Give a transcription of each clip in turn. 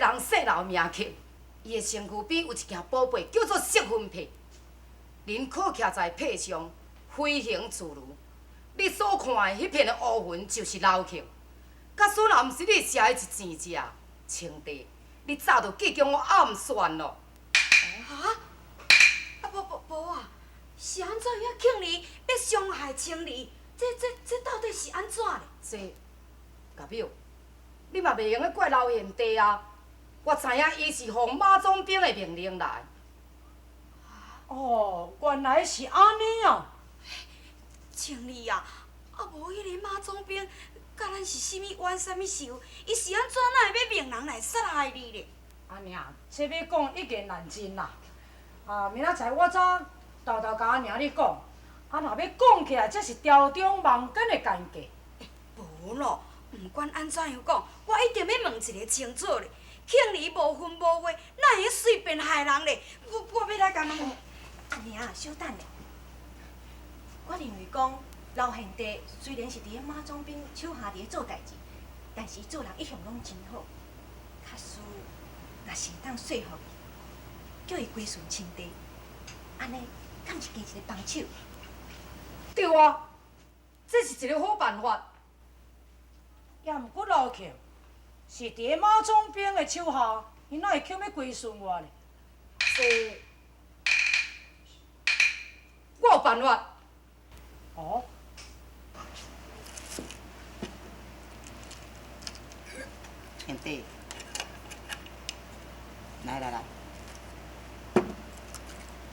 人姓刘名庆，伊的身躯边有一件宝贝，叫做摄魂帕，恁靠徛在帕上，飞行自如。你所看的彼片的乌云，就是刘庆。假使若毋是你射伊一箭只，青弟，你早就去将我暗算咯。啊？啊无无无啊！是按怎样庆儿欲伤害青儿？这到底是按怎咧？这，甲淼，你嘛袂用得怪刘贤弟啊！我知影伊是奉马总兵的命令来。哦，原来是按呢啊！青儿啊，啊无彼个马总兵，佮咱是啥物冤啥物仇？伊是按怎哪会欲命人来杀害你咧？阿娘，这欲讲一言难尽啦。啊，明仔载我早沓沓共阿娘你讲。啊，若欲讲起来，这是朝中网间的奸计。无咯，毋管按怎样讲，我一定欲问一个清楚咧。庆儿无分无话，哪会随便害人咧？我欲来共问。阿娘，小等咧。我认为讲，刘贤弟虽然是伫咧马总兵手下伫咧做代志，但是伊做人一向拢真好。假使若是会当说服伊，叫伊归顺清帝，按呢敢毋是加一个帮手？对啊，这是一个好办法。也毋过刘庆是伫咧马总兵的手下，伊哪会肯欲归顺我呢？这，我有办法。哦。贤弟，来来来，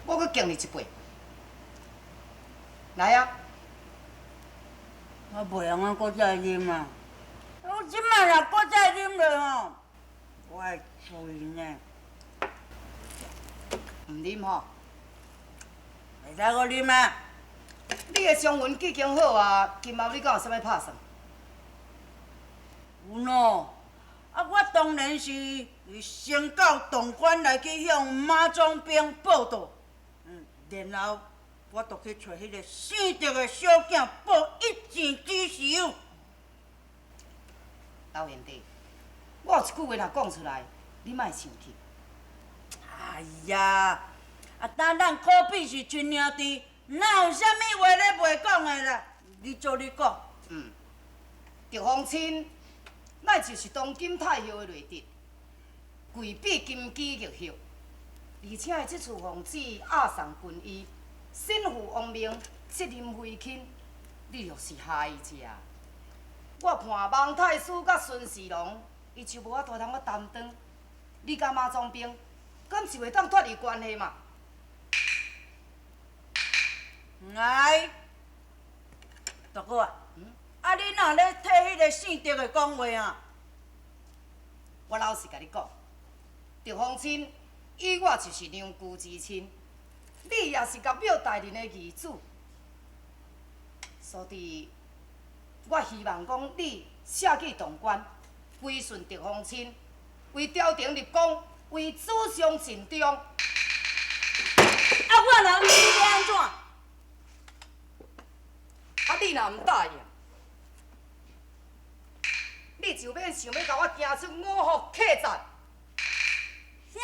我阁敬你一杯。来啊！我袂用得阁再啉啊！我这摆若阁再啉落吼，我会醉呢。毋啉吼？袂使阁啉啊！你的伤痕已经好啊，今后你敢有啥物拍算？有喏，啊，我当然是先到潼关来去向马总兵报到，然后我就去揣彼个姓赵的小囝报一箭之仇。老贤弟，我有一句话若讲出来，你莫生气。哎呀，啊，当咱可比是亲兄弟，哪有啥物话咧袂讲的啦？你做你讲。赵凤亲，乃就是当今太后的内侄，贵比金枝玉叶，而且伊这次奉旨押送军医，身负王命，责任非轻，你若是害者，我看王太师佮孙世龙，伊就无法度通阁担当。你佮马总兵，敢是袂当脱离关系嘛？来，大哥啊，啊你哪咧替彼个姓赵的讲话啊？我老实共你讲，赵凤亲与我就是娘舅之亲，你也是岳庙大人的义子，所以，我希望讲你舍弃潼关，归顺赵凤亲，为朝廷立功，为祖上尽忠。啊，我若毋是欲按怎？啊，你若毋答应，你就免想欲共我行出五福客栈。啥？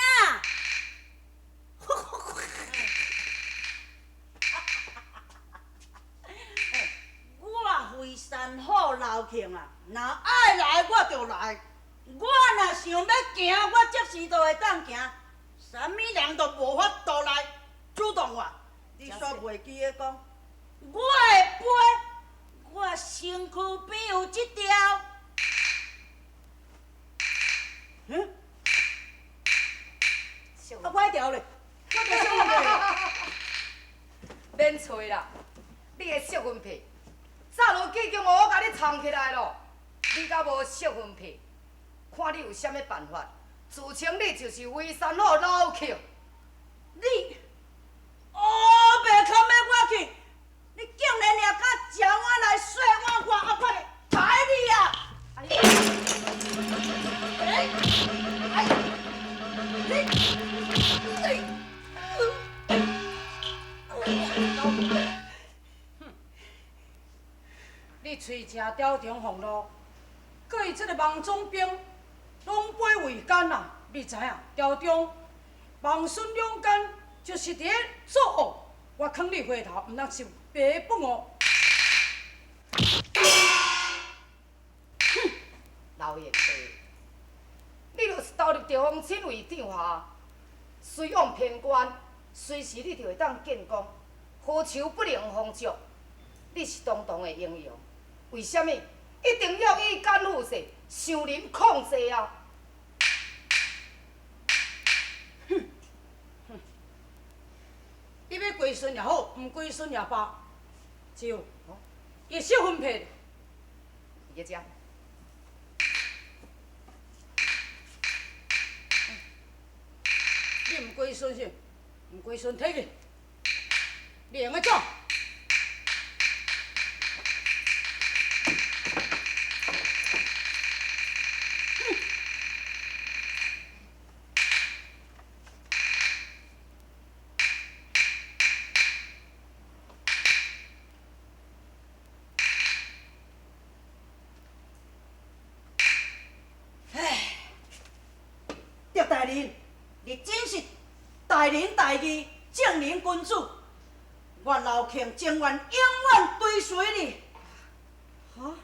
我非山虎刘庆啊，若爱来我就来，我若想欲行，我即时就会当行，啥物人都无法度来阻挡我。你煞袂记得讲，我会飞，我身躯边有这条。嗯？啊，我彼条咧？我条摄魂帕，免揣啦，你的摄魂帕早就已经予我共你藏起来咯。你敢无摄魂帕，看你有啥物办法，自称你就是微山虎刘庆。你乌白空欲我去，你竟然也敢食碗来洗碗我，啊，快抬你啊！哎哎，你你，哼，你喙食朝廷俸禄，佮伊这个王总兵拢买为奸啊！你知影，朝中王孙两间就是伫咧作恶，我囥你回头，毋通是白饭哦。哼，老贤弟，你若是投入赵凤亲为帐下，随往偏关，随时你就会当建功，何愁不能封爵？你是堂堂的英雄，为啥物一定要以奸附势，伤人控制啊？哼，哼，你欲归顺也好，毋归顺也罢，只有一时分配。伫遮。你毋归顺是？毋归顺，提去，你会用得走。赵大人，你真是大仁大义、正人君子，我刘庆情愿永远追随你。哈？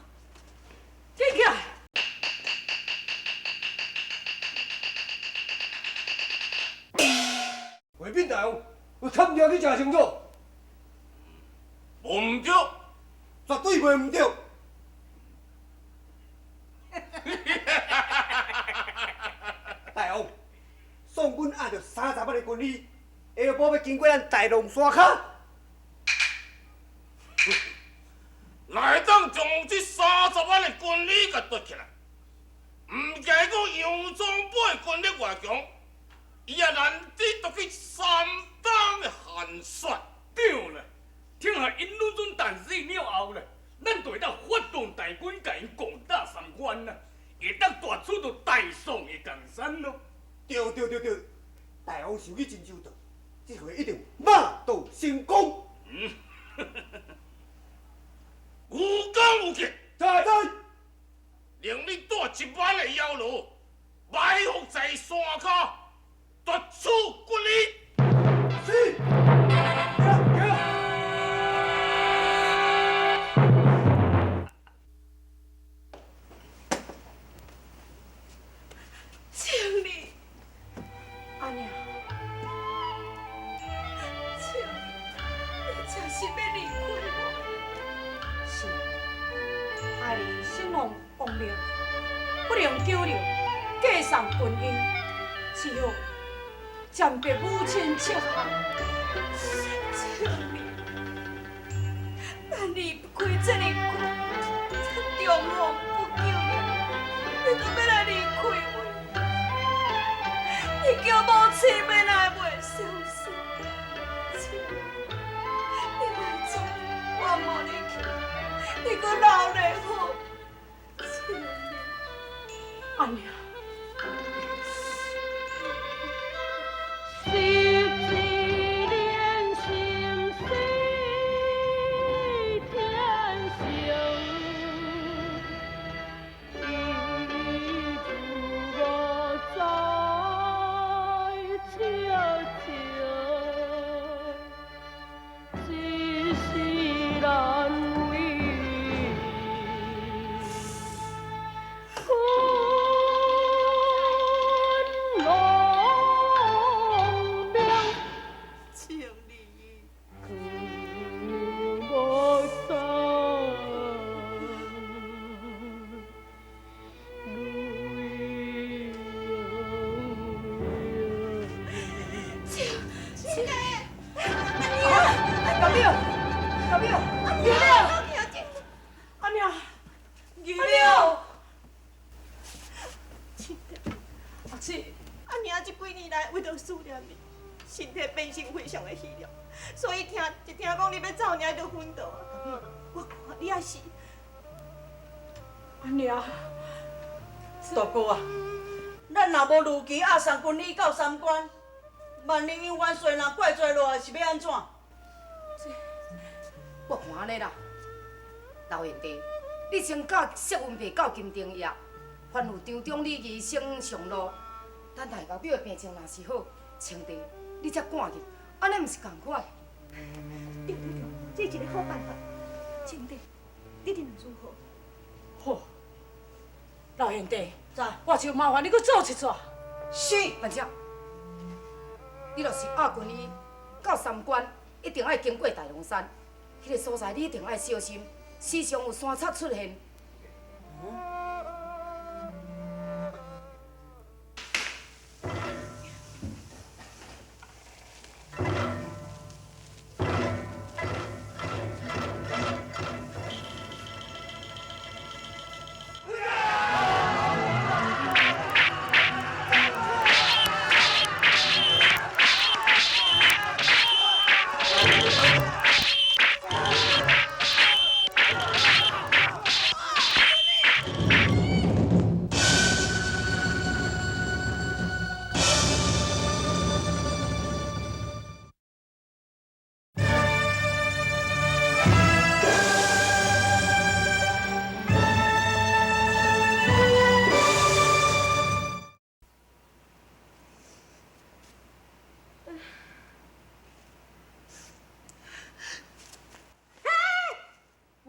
站起来！回禀大王，有探听去诚清楚。无毋对，绝对袂毋对。大王，宋军押著30万的军医，下晡欲经过咱大龙山跤。若会当将这30万的军力共夺起来，毋惊讲杨宗保的军力偌强，伊也难抵夺去3冬的寒雪。对啦，听下𪜶女尊诞死了后啦，咱就会当发动大军，共𪜶攻打三关啦，会当夺取著大宋的江山咯。对对对对，大王想去真周到，这回一定马到成功。有讲有计，在在，令你带1万的妖奴，埋伏在山跤，夺取军医。是。请你，阿娘，请你，你真是欲离开我？是，孩儿身亡王命，不能久留，继送军医，只好暂别母亲膝下。请你，咱离开这么久，才重逢不久尔，你阁欲来离开我？你叫母亲欲来袂相信？请你，你莫走，我无你去，你阁留咧好，请你，阿娘。身体变成非常的虚弱，所以一听讲你欲走，尔就昏倒啊。我看你也是。阿娘，大哥啊，咱若无如期押送军医到三关，万一杨元帅若怪罪落来，是欲按怎？我看按呢啦，老贤弟，你先教释文培到金灯驿，吩咐张中礼医生上路，等太后庙的病情若是好，清弟，你才赶去，按呢毋是仝款？对对对，这是一个好办法。清弟，你认为如何？好，老贤弟，我就麻烦你阁做一撮。是，万姐，你若是押军医到三关，一定爱经过大龙山，彼个所在你一定爱小心，时常有山贼出现。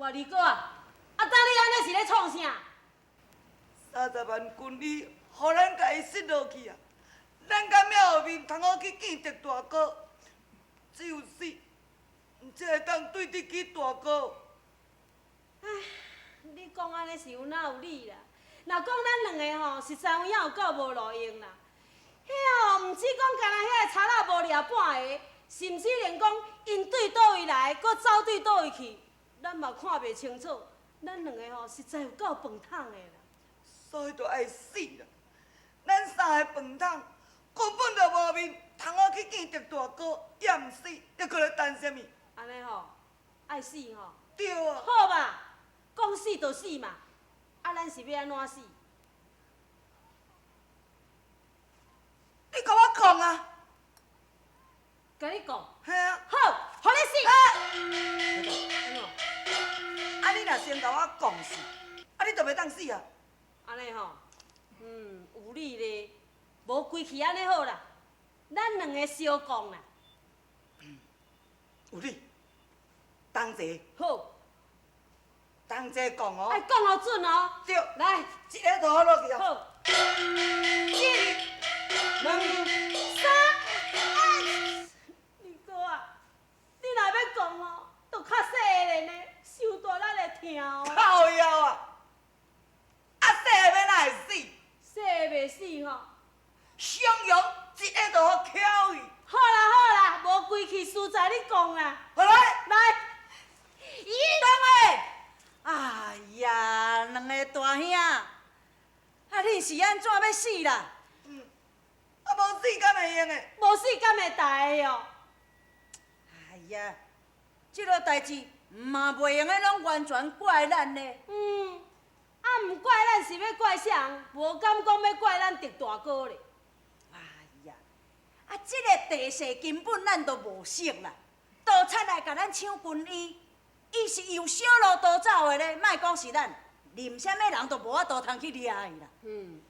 二哥啊，啊，当你按呢是咧创啥？30万军医，予咱共伊失落去啊！咱敢还有面通好去见狄大哥？只有死，毋才会当对得起大哥。唉，你讲按呢是有哪有理啦？若讲咱两个吼，实在有影有够无路用啦。彼吼，毋止讲干焦遐个贼仔无掠半个，甚至连讲𪜶对佗位来，阁走对佗位去。咱嘛看袂清楚，咱两个吼实在有够饭桶的啦，所以就爱死啦。咱三个饭桶根本就无面通好去见狄大哥，也毋死，你阁咧等啥物？按呢吼，爱死吼？对啊。好嘛，讲死就死嘛，啊，咱是欲按怎死？你共我讲啊！共你讲。嘿啊。好，予你死。啊！你若先共我讲死，啊，你就袂当死啊！按呢吼，有理咧，无规气按呢好啦，咱两个相讲啦。有理，同齐。好。同齐讲哦。爱讲予准哦。对。来，一个就好落去啊。好。一、两、三、二哥啊，你若欲讲哦，就较细个呢，伤大力会疼哦。靠腰啊！啊，细个欲哪会死？细个袂死吼。双雄一下就予翘去。好啦好啦，无规气输在你讲啦。好来。来。一，等下。哎呀，两个大兄，啊，恁是按怎欲死啦？啊，无死敢会用的？无死敢会大的哦？哎呀，这个代志嘛袂用的，拢完全怪咱咧。啊，毋怪咱是欲怪啥人？无敢讲欲怪咱狄大哥咧。哎呀，啊，这个地势根本咱都无识啦，盗贼来共咱抢军医，伊是由小路逃走的咧，莫讲是咱，任啥物人都无法度通去掠伊啦。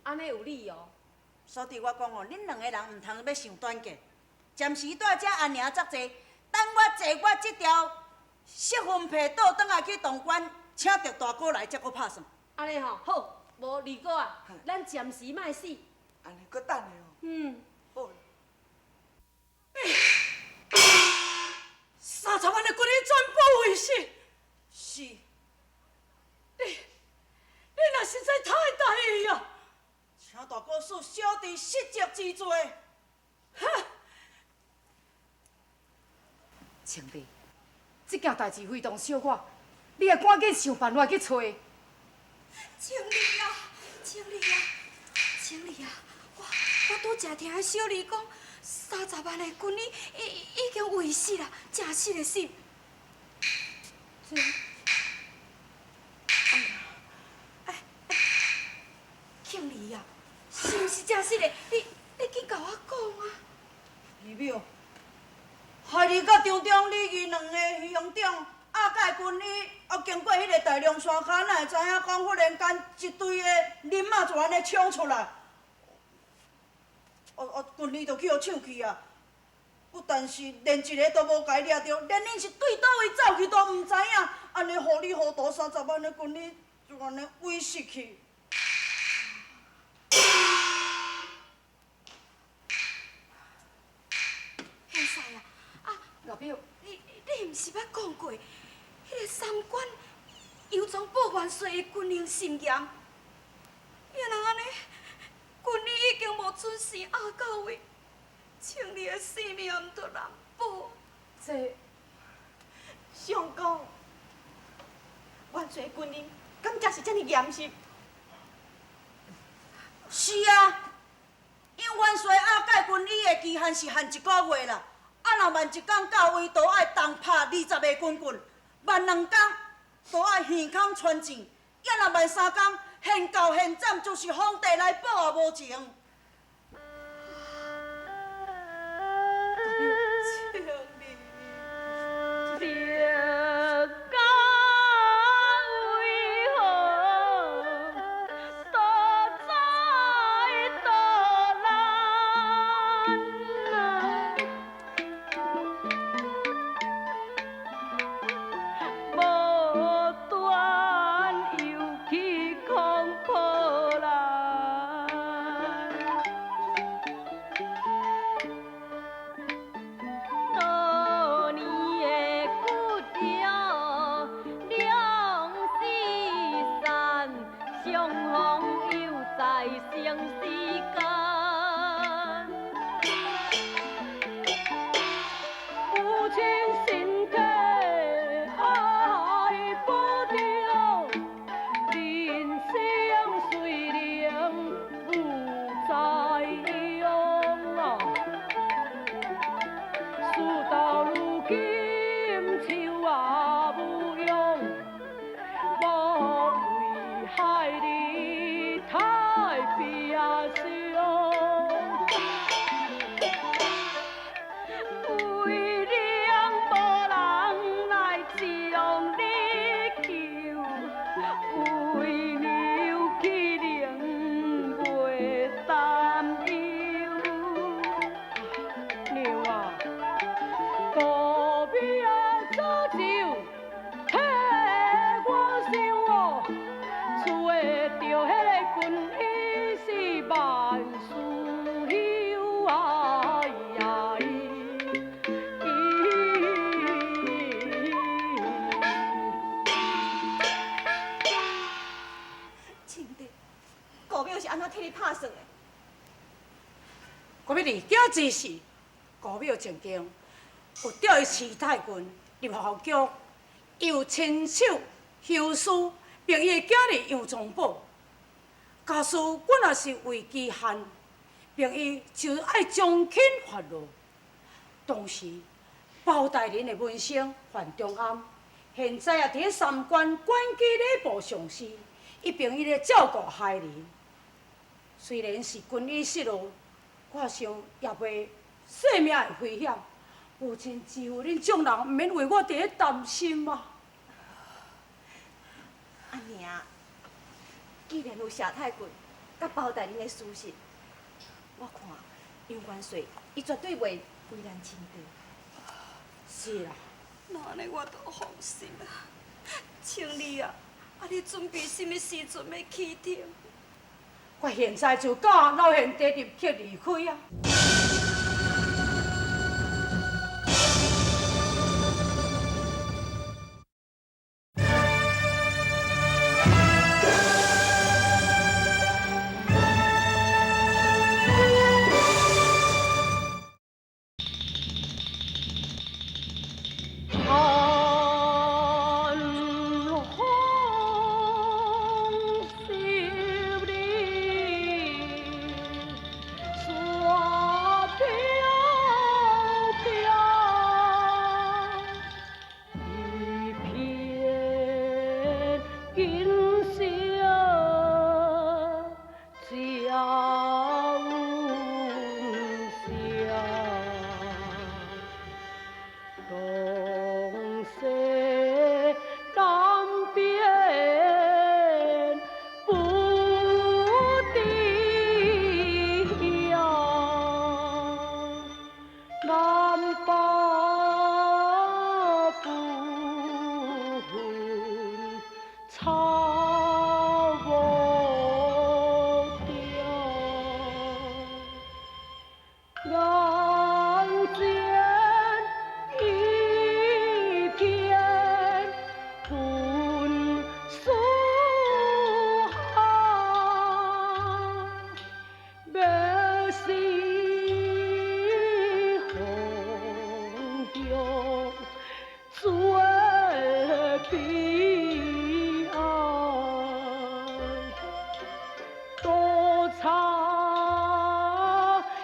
按呢有理哦。所以我讲哦，恁两个人毋通欲想短见，暂时蹛遮安宁作济，等我坐我这条释魂皮倒转来去潼关，请狄大哥来，才阁拍算。按呢吼，好，无二哥啊，咱暂时莫死。按呢阁等下哦。好。30万的军医全部遗失。是。你若实在太大意啊！请大哥恕小弟失职之罪。哈！清弟，这件代志非同小可，你爱赶紧想办法去揣。清丽啊，清丽啊，清丽啊！我拄才听小丽讲，30万的军医已经遗失啦，真实的死。这，哎呀，哎哎，庆丽啊，是毋是真实的？你紧共我讲啊！二淼，害你佮张中李义两个乡长押解军医，啊，经过彼个大龙山跤，哪会知影讲忽然间一队的人马就按呢冲出来？啊，军医就去予抢去啊！不但是连一个都无共伊掠著，连𪜶是对佗位走去都毋知影。按呢糊里糊涂三十万的军医就按呢萎失去。现世啊，啊，老表，你毋是捌讲过，彼个三关杨宗保元帅的军令甚严，也若按呢，军医已经无准时押到位，千里的性命毋都难保。这相公，元帅军令敢真是遮尔严实？是啊，杨元帅押解军医的期限是限一个月啦。啊，若慢一工到位，就爱重拍20个军棍；慢两工，就爱耳空穿箭；也若慢三工，现到现斩，就是皇帝来保也无情。之时，高庙曾经有调伊徐太君入后宫，伊有亲手修书，并伊的囝儿杨宗保。假使阮若是为期限，并伊就爱将亲发落。当时包大人的门生范仲淹，现在也伫咧三关官居礼部尚书，伊并伊咧照顾孩儿。虽然是军医失落。我想也袂性命会危险，母亲只有恁众人毋免为我伫咧担心啊。阿娘，既然有谢太君佮包大人的事实，我看杨元帅伊绝对袂为难亲弟。是啦，那按呢我就放心啊。千里啊，啊你准备啥物时阵欲起程？我现在就教老贤弟立刻离开啊！寒風十里，山眼前一片云舒海，欲是风中做悲哀，多差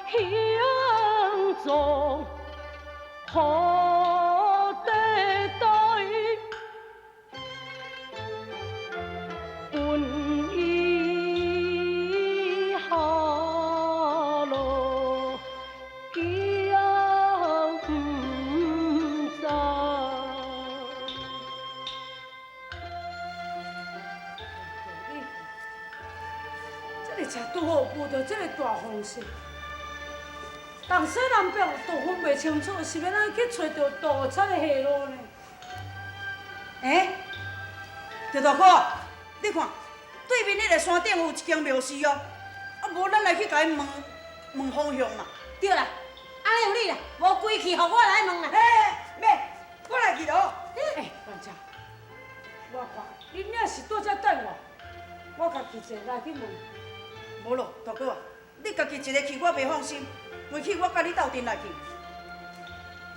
行踪何地对？本已下落兼不知。这个车拄好遇著这个大风势，东西南北都分袂清楚，是欲按怎去揣著盗贼的下落呢？欸，赵大哥，你看对面彼个山顶有一间庙寺哦，啊无咱来去共伊问问方向嘛。对啦，按呢有理啦，无规气，予我来问啦。欸，妹，我来去咯。欸，万姐，我看恁也是伫遮等我，我家己一个来去问。无咯，大哥啊，你家己一个去，我袂放心。回去我佮你斗阵来去。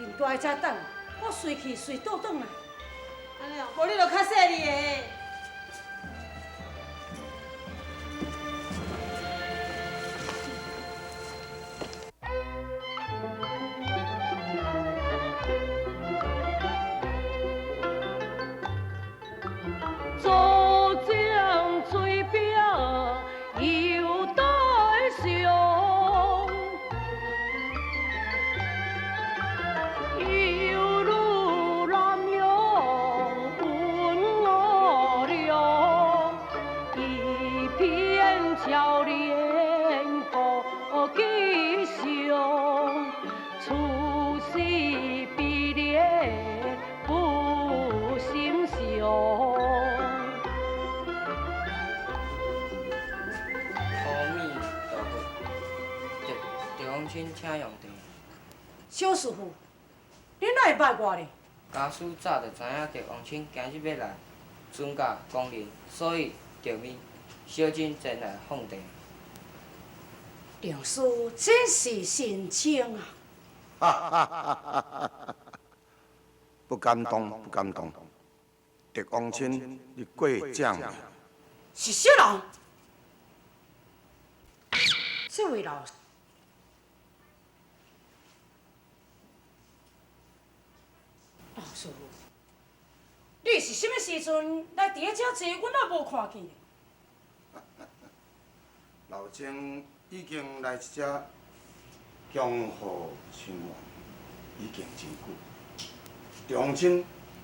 恁蹛伫遮等我，我随去随倒转来。按呢哦，无你就较细腻的。祖宗嘴壁犹待上，犹如南阳云雾笼，一片俏莲国吉祥，处世比恋不心伤。阿弥陀佛，赵赵王亲，请用茶。小师傅，恁哪会捌我咧？家师早就知影赵王亲今日欲来，尊驾光临，所以特命小僧前来奉茶。老师真是神清啊！不敢当，不敢当。狄王亲，你过奖了。是啥人？这位老师，老师傅，你是啥物时阵来伫咧遮坐？阮也无看见。老僧已经来这遮恭候亲王，已经真久。狄王亲，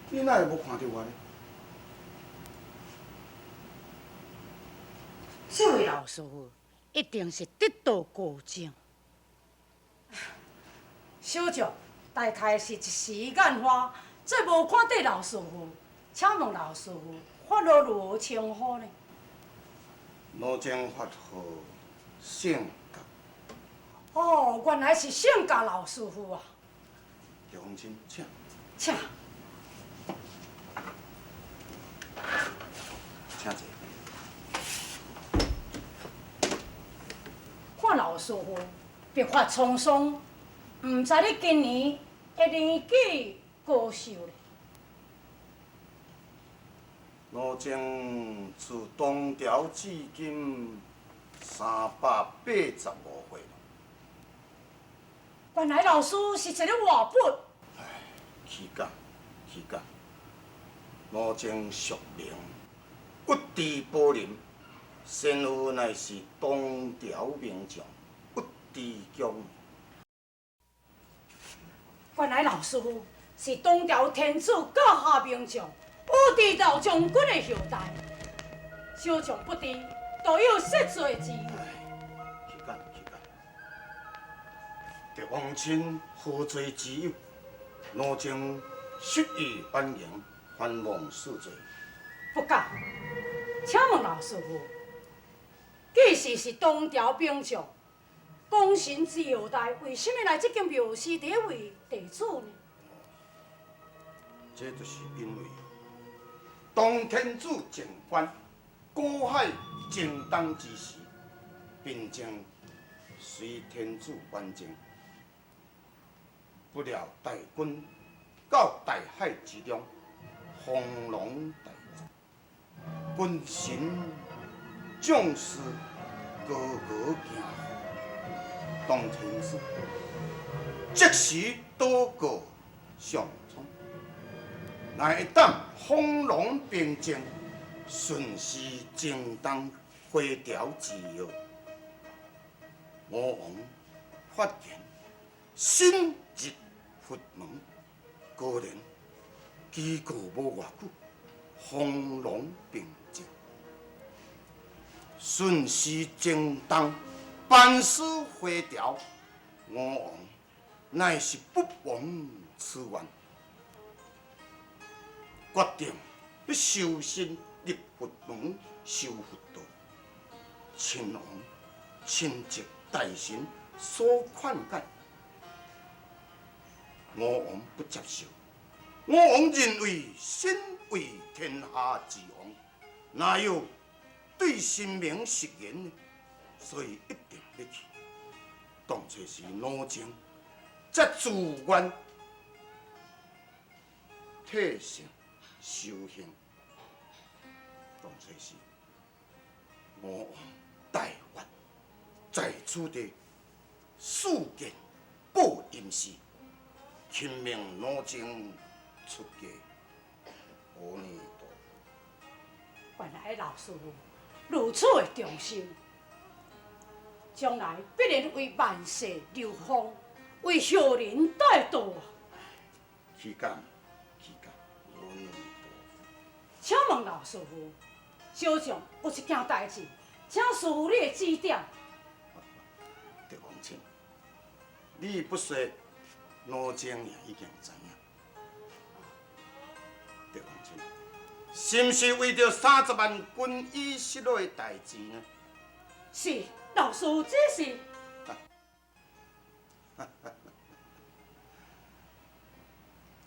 你哪会无看著我呢？这位老师傅一定是得道高僧。小将大概是一时眼花，这无看到老师傅，请问老师傅法号如何称呼呢？老僧法号圣觉。哦，原来是圣觉老师傅啊！狄王亲，请。请。请坐。看老师傅白发苍苍，毋知你今年的年纪高寿咧？老僧自唐朝至今385岁。原来老师是一个活佛。起讲，起讲。老僧俗名屈智宝林，先父乃是唐朝名将屈智强。原来老师傅是唐朝天子阁下名将屈智老将军的后代，小将不知，都有失罪之意。起讲，起讲。狄王亲何罪之有？老僧失意反言，还望恕罪。不敢。请问老师傅，既是是唐朝兵将，功臣之后代为什么来这间庙是伫咧为地主呢？这就是因为当天子静观股海争东之时，平静随天子远征，不料大军到大海之中，风浪大作，军神将士个个惊慌。当天子即时祷告上苍，来会当风浪平静，顺时征东回朝之药。吴王发现新入佛门，果然经过无偌久，风浪平静，顺时征东，班师回朝。吴王乃是不枉此愿，决定欲修身入佛门修佛道。亲王亲自大臣所劝解，吴王不接受。吴王认为身为天下之王，哪有对神明食言呢？所以一定欲去。当初是奴情，才自愿退圣修行。当初是吴王大愿，在此地赐见报恩寺，钦命奴情出家。阿弥陀佛。原来老师父如此的忠心，将来必然为万世流芳，为后人带道啊！岂敢，岂敢，阿弥陀佛。请问老师父，小将有一件代志，请师父你的指点。德王亲，你不说，奴情也已经知影。德王亲，是毋是为著30万军医失落的代志呢？是，老师指示。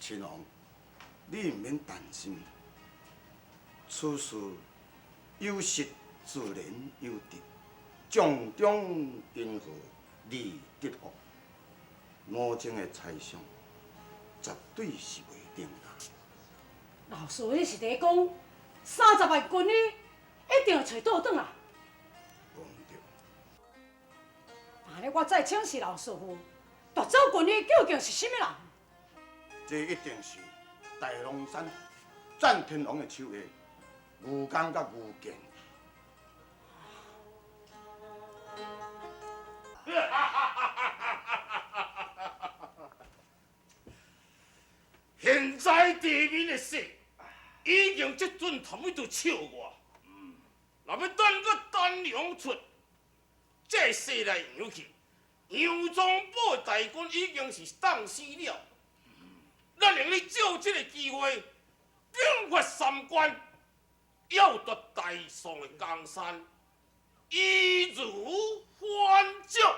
亲王，你毋免担心，此事有失自然有得，将中因祸而得福。奴情的猜想，绝对是袂定的。老师，你是伫讲30万军医一定会揣倒转来？无毋对。按呢，我再请示老师傅，夺走军医究竟是啥物人？这一定是大龙山战天王的手下吴刚佮吴建。现在地面的势已经这阵差不多笑我，若欲等阁丹阳出，这势来扬去，杨宗保大军已经是冻死了。咱用咧借这个机会，兵发三关，要夺大宋的江山，易如反掌。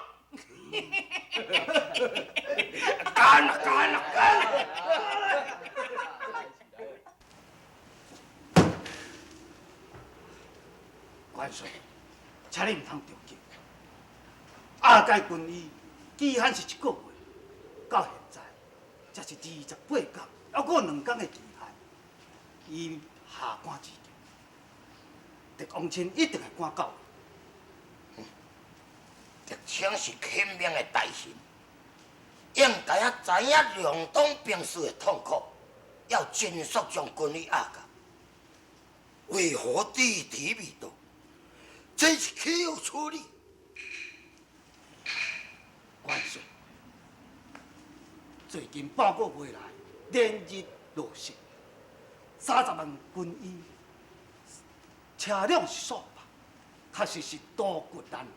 干啦干啦干啦！元帅，请你毋通著急。阿盖军医期限是一个月，到现在才是28天，犹阁有2天的期限。伊下赶之急，狄王亲一定会赶到。狄青是钦命的大臣，应该啊知影两党兵士的痛苦，要尽速将军医押到。为何迟迟未到？真是岂有此理！元帅，最近半个月来，连日落雪，30万军医车辆是数百，确实是多骨难行。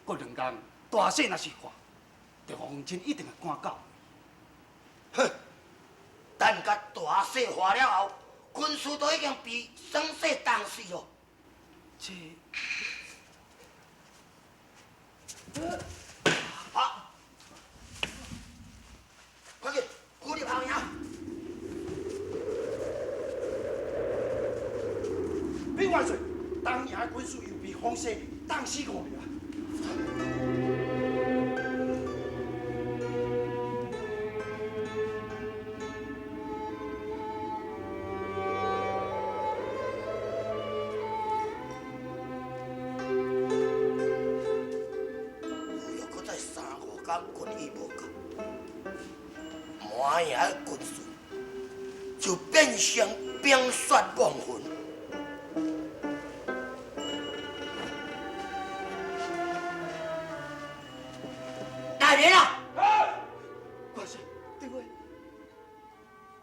阁2天大雪若是化，狄王亲一定会赶到。哼，等甲大雪化了后，军师都已经被霜雪冻死咯。这，啊！快去，鼓励跑赢。禀元帅，东营的军士又被风势冻死五个啊！又搁再三五工军医无到，满营的军士就变成冰雪亡魂。来人啊！元帅，对位。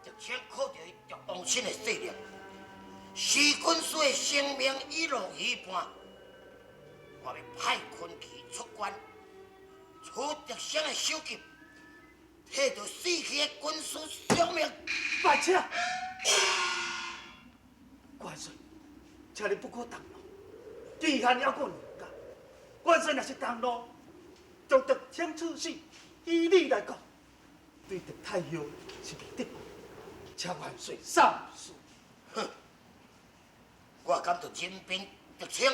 德清靠著伊德王亲的势力，使军师的性命已落一半。我欲派军旗出关，取德胜的首级，替著死去的军师偿命。白痴！元帅，请你不可动怒，期限犹阁两工，元帅若是动怒，将德清处死，以理来讲，对德太后是袂得，请元帅三思。哼！我敢就任凭德清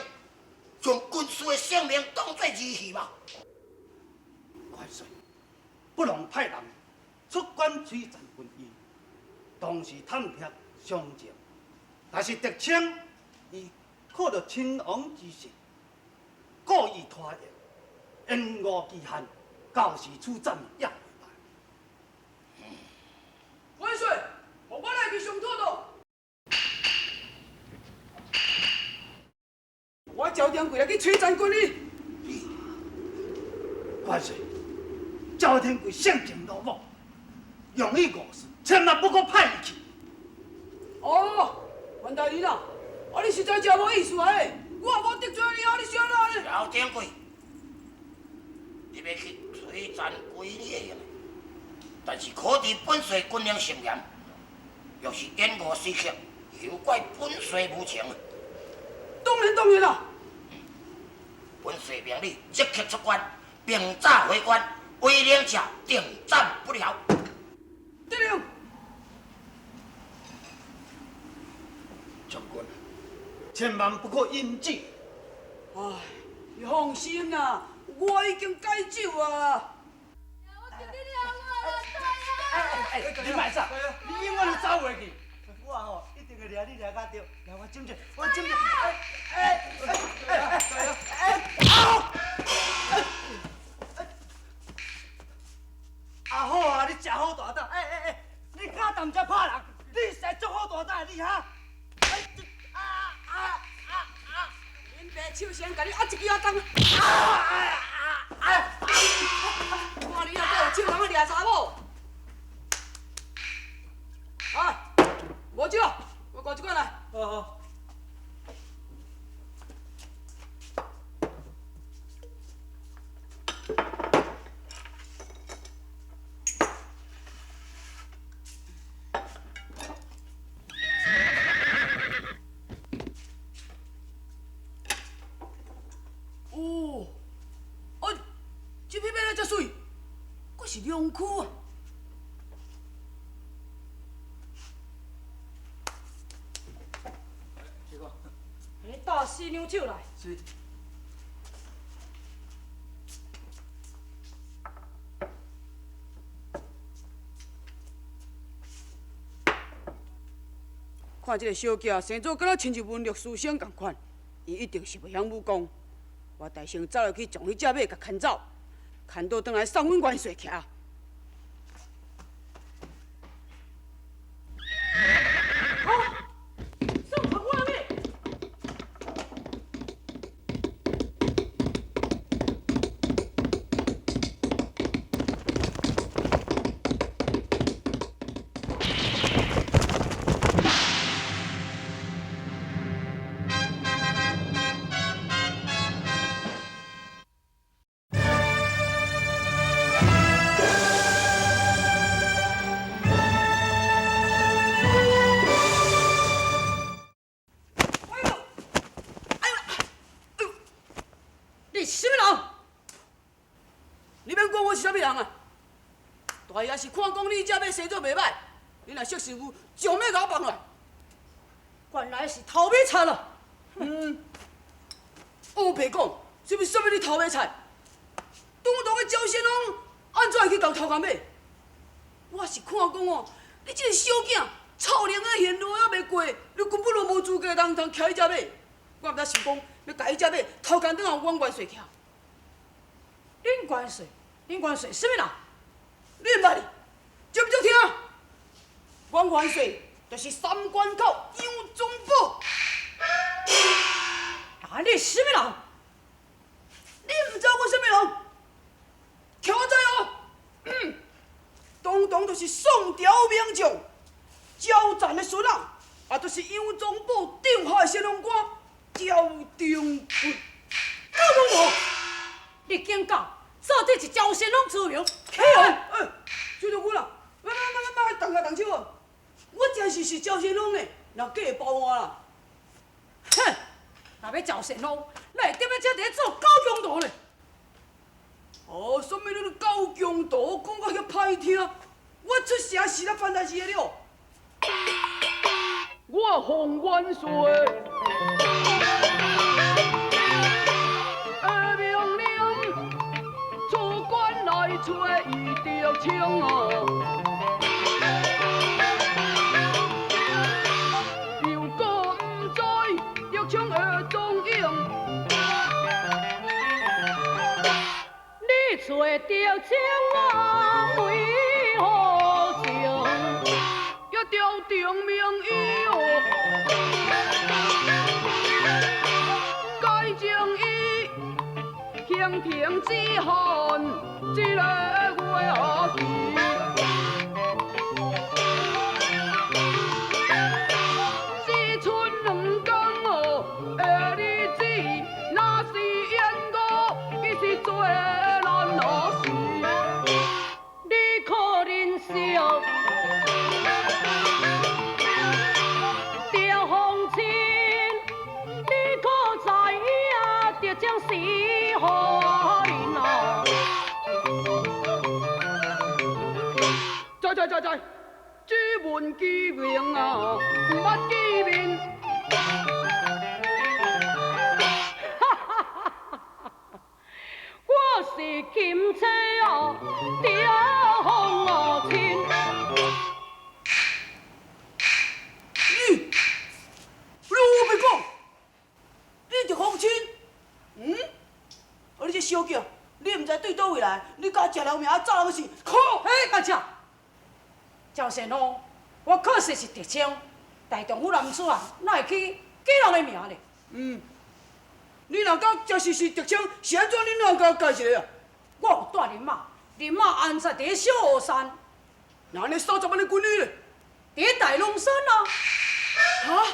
将军师的性命当作儿戏吗？元帅，不妨派人出关催战军医，同时探听详情。但是德清伊靠著亲王之势，故意拖延，延误期限，到时处斩也袂歹。元帅，予我来去上妥当。我赵天贵来去催战军医。元帅，赵天贵性情鲁莽，容易误事，千万不可派伊去。哦，袁大人啊，啊你实在真无意思啊！我也无得罪你啊，你小哪呢？赵天贵，你欲去催战军医会用的，但是可知本帅军令甚严，若是延误时刻，休怪本帅无情。当然当然啦。本帅命你即刻出关，并早回关，违令者定斩不了。得令。将军，千万不可饮酒。唉，你放心啦，我已经戒酒啊。哎，你莫走，你永远都走袂去。我吼一定会掠你掠到著，来我斟者，我斟者。哎哎哎哎哎！啊！阿好啊，你真好大胆！哎哎哎，你敢踮遮拍人？你实在足好大胆的你哈！哎啊啊啊啊！恁爸手先共你压一支仔重。啊啊啊！看你犹阁有手通去掠查某？哎，无酒，我挂一罐来。好好。哦，啊，这匹马哪遮媠？阁是良驹啊！你倒四两酒来。是。看这个小囝生做敢若亲像文乐书生仝款，伊一定是袂晓武功。我代先走入去，将彼只马共牵走，牵倒转来送阮元帅骑。好。你免管我是啥物人啊！大爷是看讲你这马生做袂歹，你若识时务，将马共我放落来。原来是偷马贼咯！嗯，乌白讲，啥物啥物你偷马贼？堂堂的赵先锋，按怎会去共偷共马？我是看讲哦，你这个小囝，臭龄的现路还袂过，你根本就无资格通通骑彼只马。我毋知想讲，欲共彼只马偷共转予阮元帅骑。恁元帅，恁元帅啥物人？你毋捌哩？接毋接听？阮元帅就是三关口杨宗保。啊，你是啥物人？你毋知我啥物人？听我知哦，堂堂就是宋朝名将焦赞的孙仔，啊，就是杨宗保帐下的先锋官焦廷贵。赵宗保，你竟敢做这是焦先锋之名？起来！哎，小将军啊，莫莫莫莫动下动手啊！我真是是焦先锋呢，若假会包我啦。哼，若欲焦先锋，哪会踮咧遮伫咧做狗强盗咧？哦，啥物你咧狗强盗，讲甲遐歹听，我出城是咧犯代志的了。我奉元帅的命令，出关来找伊德清哦。又阁毋知德清的踪影。你找德清啊，为何情？也调定名医哦，该将伊刑庭之汉，这个月期。只剩两工哦的日子，若是延误，伊是做难死。你可认识赵凤亲？你可知影德清是何人啊？知知知知，只闻其名啊，毋捌见面。我是金车啊，赵凤亲。你，你乌白讲，你赵凤亲？嗯？啊，你这小囝，你毋知对佗位来，你敢食人命啊，走人去？靠！嘿，干啥？赵先锋，我确实是德清，大丈夫男子啊，哪会起假人的名咧？嗯，你若讲真实是德清，是按怎？你哪会共我解释啊？我有带恁妈，恁妈安葬伫咧小乌山。那按呢30万的军医咧？伫咧大龙山啊！哈？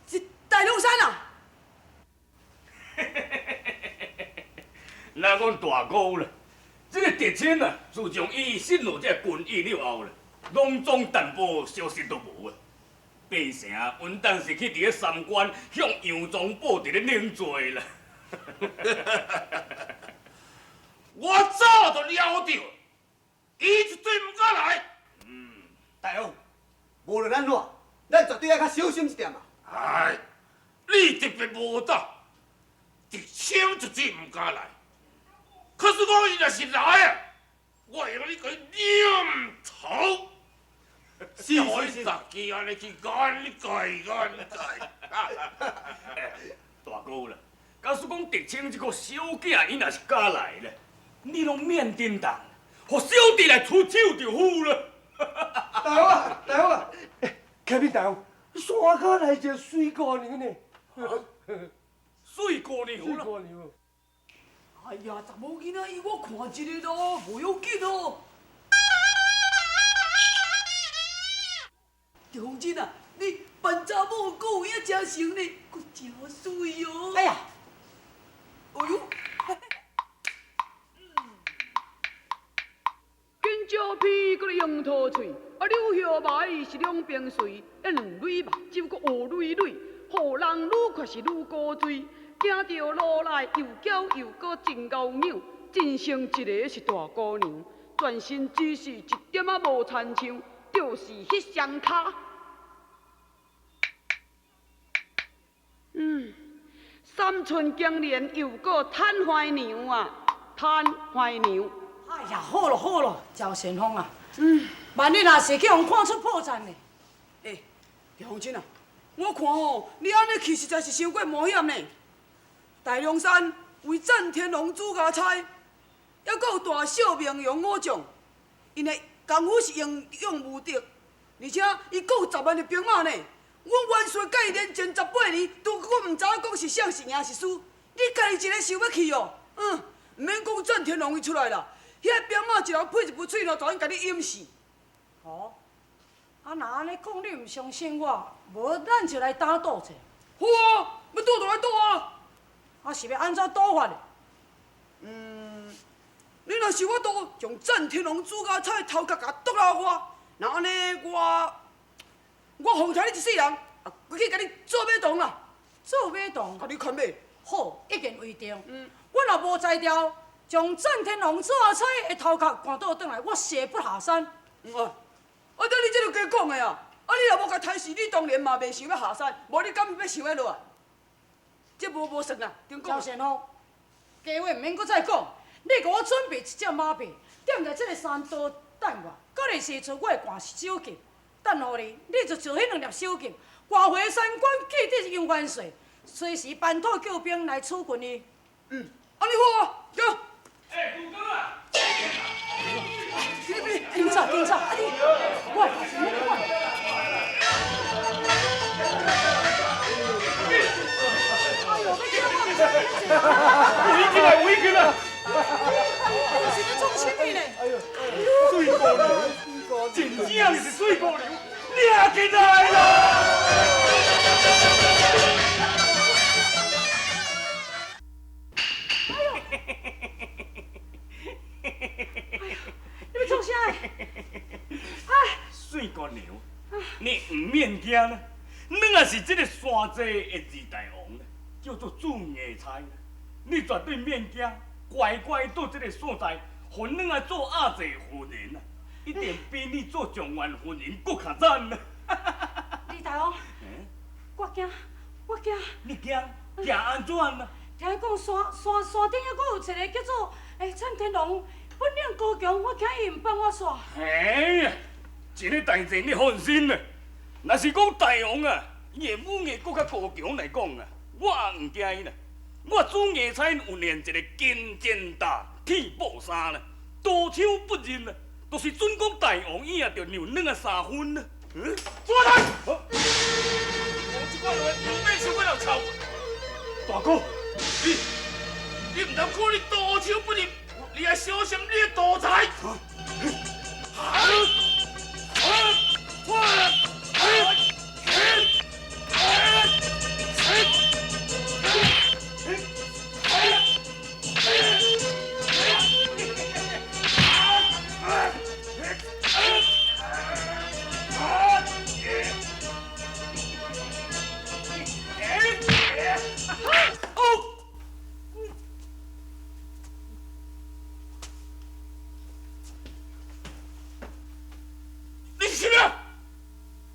是大龙山啊？咱讲大哥啦，这个德清啊，自从伊失落这个军医了后啦，拢总淡薄消息都无啊。变成稳当是去伫咧三关向杨宗保伫咧领罪啦。我早就料到，伊绝对毋敢来。嗯，大王，无论按怎，咱绝对爱较小心一点啊。哎，你特别无胆，德清绝对毋敢来。可是讲伊若是来啊，我会用你共伊念头。是是是，大家按呢去眼界眼界。大哥啦，假使讲德清这个小囝，伊若是敢来咧，你拢免叮当，予小弟来出手就好了。大王啊，大王啊，启禀大王，山跤来一个水姑娘呢。水姑娘。水姑娘。哎呀，查某囡仔伊我看一个咯，无要紧哦。赵凤珍啊，你扮查某阁有影真成呢，阁真媠哦。哎呀，哎呦！紧蕉皮阁咧樱桃喙，啊柳叶眉是两边垂，啊两蕊目睭阁乌蕊蕊，予人愈看是愈古锥。行著路来又娇又阁真𠢕扭，真生一个是大姑娘，全身只是一点仔无亲像，就是彼双跤。嗯，三寸金莲又阁趁怀娘啊，趁怀娘。哎呀，好咯好咯，赵先锋啊，万一若是去予看出破绽呢？欸，赵凤清啊，我看吼，你按呢去实在是伤过冒险呢。大龙山为战天龙朱家差，犹阁有大小明勇武将，𪜶的功夫是英勇无敌，而且伊阁有10万的兵马呢。阮元帅佮伊连战18年，都阁毋知影讲是胜是赢是输。你家己一个想欲去哦？嗯，毋免讲战天龙伊出来啦，遐兵马一人配一副喙咯，就共你淹死。哦，啊若按呢讲，你毋相信我，无咱就来打赌者。好啊，欲赌就来赌啊！啊是欲按怎赌法呢？嗯，你若是有法度将战天龙朱家菜头壳共剁予我，若按呢我。我奉承你一世人，啊，规去共你做马童啦。做马童？共你牵马。好，一言为定。我若无才调，将战天龙朱阿彩的头壳赶倒转来，我誓不下山。啊，啊，对你这就加讲的啊！啊，你若无共刣死，你当然嘛袂想欲下山，无你敢欲想欲落来？这无算啦，顶讲。赵先锋，假话毋免阁再讲，你予我准备一只马匹，踮在这个山道等我，到日时阵我会挂首级。等予你，你就照彼两粒首级，挂回三关，记得杨元帅，随时班土叫兵来处军伊。嗯，按呢好啊，走。欸，杜哥啊！紧走，紧走，啊你，我你看。哎呦，欲叫我唔知围起来，围起来！是咧创啥物呢？哎呦，水姑娘，真正是水姑娘，掠起来啦！哎呦！哎呦，你欲创啥？哎，水姑娘，你毋免惊啦，咱也是这个山寨的二大王，叫做朱芽菜，你绝对免惊，乖乖到这个所在，予咱啊做压寨夫人啊，一定比你做状元夫人阁较赞啊！李大王，我惊，我惊。你惊？惊按怎啊？听讲山顶犹阁有一个叫做战天龙，本领高强，我惊伊毋放我煞。嘿呀，这个代志你放心啦。若是讲大王啊，伊的武艺阁较高强来讲啊，我也毋惊伊啦。我朱芽菜有练一个金箭大铁布衫啦，刀枪不入啦，就是准讲大王伊也著让咱啊3分啦。嗯，坐来。我这款话毋免想要来吵。大哥，你毋通看你刀枪不入，你爱小心你的刀财。你是啥？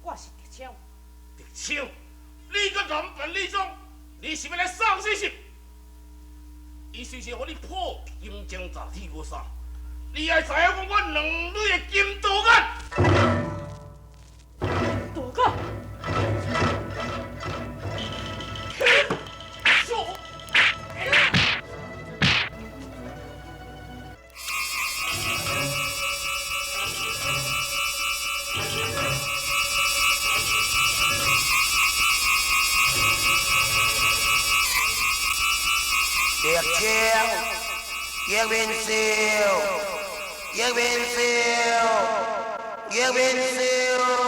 我是德昌。德昌，你阁男扮女装，你是欲来送死是？伊随时予你破金钟罩铁布衫，你爱知影讲我两女的金刀眼。刀眼。德昌，叶面笑，叶面笑，叶面笑。